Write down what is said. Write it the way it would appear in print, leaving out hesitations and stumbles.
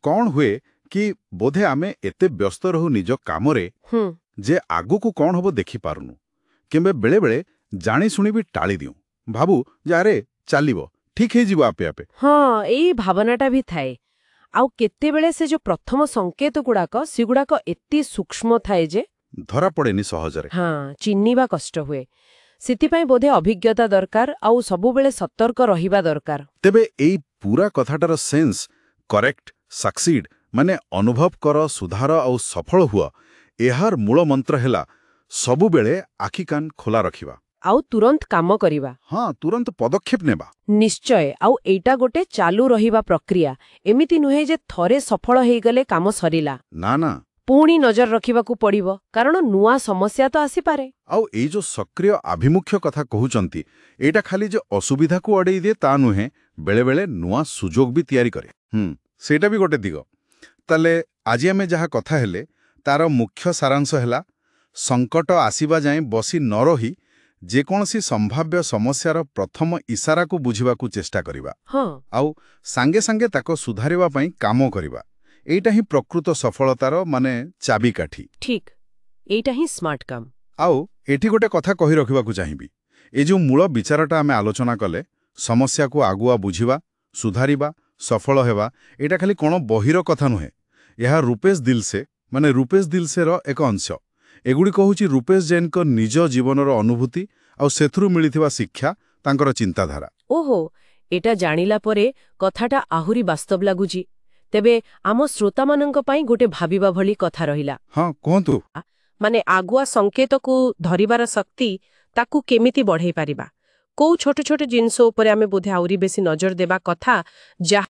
କ'ଣ ହୁଏ କି, ବୋଧେ ଆମେ ଏତେ ବ୍ୟସ୍ତ ରହୁ ନିଜ କାମରେ ଯେ ଆଗକୁ କ'ଣ ହବ ଦେଖିପାରୁନୁ, କିମ୍ବା ବେଳେବେଳେ ଜାଣିଶୁଣି ବି ଟାଳି ଦିଉ। ଭାବୁ ଯେ ଆରେ ଚାଲିବ, ଠିକ୍ ହେଇଯିବ ଆପେ ଆପେ। ହଁ, ଏଇ ଭାବନାଟା ବି ଥାଏ। ଆଉ କେତେବେଳେ ସେ ଯୋଉ ପ୍ରଥମ ସଂକେତ ଗୁଡାକ, ସେଗୁଡାକ ଏତେ ସୂକ୍ଷ୍ମ ଥାଏ ଯେ ଧରା ପଡ଼େନି ସହଜରେ। ହଁ, ଚିହ୍ନିବା କଷ୍ଟ ହୁଏ। ସେଥିପାଇଁ ବୋଧେ ଅଭିଜ୍ଞତା ଦରକାର ଆଉ ସବୁବେଳେ ସତର୍କ ରହିବା ଦରକାର। ତେବେ ଏଇ ପୁରା କଥାଟାର ସେନ୍ସ, କରେକ୍ଟ, ସକ୍ସିଡ୍, ମାନେ ଅନୁଭବ କର, ସୁଧାର ଆଉ ସଫଳ ହୁଅ, ଏହାର ମୂଳ ମନ୍ତ୍ର ହେଲା ସବୁବେଳେ ଆଖି କାନ ଖୋଲା ରଖିବା। ଆଉ ତୁରନ୍ତ କାମ କରିବା। ହଁ, ତୁରନ୍ତ ପଦକ୍ଷେପ ନେବା। ନିଶ୍ଚୟ। ଆଉ ଏଇଟା ଗୋଟେ ଚାଲୁ ରହିବା ପ୍ରକ୍ରିୟା। ଏମିତି ନୁହେଁ ଯେ ଥରେ ସଫଳ ହେଇଗଲେ କାମ ସରିଲା। ନା ନା। ପୁଣି ନଜର ରଖିବାକୁ ପଡ଼ିବ, କାରଣ ନୂଆ ସମସ୍ୟା ତ ଆସିପାରେ। ଆଉ ଏଇ ଯୋଉ ସକ୍ରିୟ ଆଭିମୁଖ୍ୟ କଥା କହୁଛନ୍ତି, ଏଇଟା ଖାଲି ଯେ ଅସୁବିଧାକୁ ଅଡ଼େଇ ଦିଏ ତା ନୁହେଁ, ବେଳେବେଳେ ନୂଆ ସୁଯୋଗ ବି ତିଆରି କରେ। ସେଇଟା ବି ଗୋଟେ ଦିଗ। ତାହେଲେ ଆଜି ଆମେ ଯାହା କଥା ହେଲେ, ତାର ମୁଖ୍ୟ ସାରାଂଶ ହେଲା, ସଙ୍କଟ ଆସିବା ଯାଏଁ ବସି ନ ରହି ଯେକୌଣସି ସମ୍ଭାବ୍ୟ ସମସ୍ୟାର ପ୍ରଥମ ଇସାରାକୁ ବୁଝିବାକୁ ଚେଷ୍ଟା କରିବା। ଆଉ ସାଙ୍ଗେ ସାଙ୍ଗେ ତାକୁ ସୁଧାରିବା ପାଇଁ କାମ କରିବା। ଏଇଟା ହିଁ ପ୍ରକୃତ ସଫଳତାର ମାନେ ଚାବିକାଠି। ଠିକ୍, ଏଇଟା ହିଁ ସ୍ମାର୍ଟ କାମ। ଆଉ ଏଠି ଗୋଟେ କଥା କହି ରଖିବାକୁ ଚାହିଁବି। ଏ ଯେଉଁ ମୂଳ ବିଚାରଟା ଆମେ ଆଲୋଚନା କଲେ, ସମସ୍ୟାକୁ ଆଗୁଆ ବୁଝିବା, ସୁଧାରିବା, ସଫଳ ହେବା, ଏଇଟା ଖାଲି କ'ଣ ବହିର କଥା ନୁହେଁ। ଏହା ରୂପେଶ ଦିଲସେ, ମାନେ ରୂପେଶ ଦିଲସେର ଏକ ଅଂଶ। ଏଗୁଡ଼ିକ ହେଉଛି ରୂପେଶ ଜୈନଙ୍କ ନିଜ ଜୀବନର ଅନୁଭୂତି ଆଉ ସେଥିରୁ ମିଳିଥିବା ଶିକ୍ଷା, ତାଙ୍କର ଚିନ୍ତାଧାରା। ଓହୋ, ଏଟା ଜାଣିଲା ପରେ କଥାଟା ଆହୁରି ବାସ୍ତବ ଲାଗୁଛି। ତେବେ ଆମ ଶ୍ରୋତାମାନଙ୍କ ପାଇଁ ଗୋଟେ ଭାବିବା ଭଳି କଥା ରହିଲା। ହଁ, କୁହନ୍ତୁ। ମାନେ ଆଗୁଆ ସଂକେତକୁ ଧରିବାର ଶକ୍ତି, ତାକୁ କେମିତି ବଢ଼େଇ ପାରିବା? କୋଉ ଛୋଟ ଛୋଟ ଜିନିଷ ଉପରେ ଆମେ ବୋଧେ ଆହୁରି ବେଶୀ ନଜର ଦେବା କଥା, ଯାହା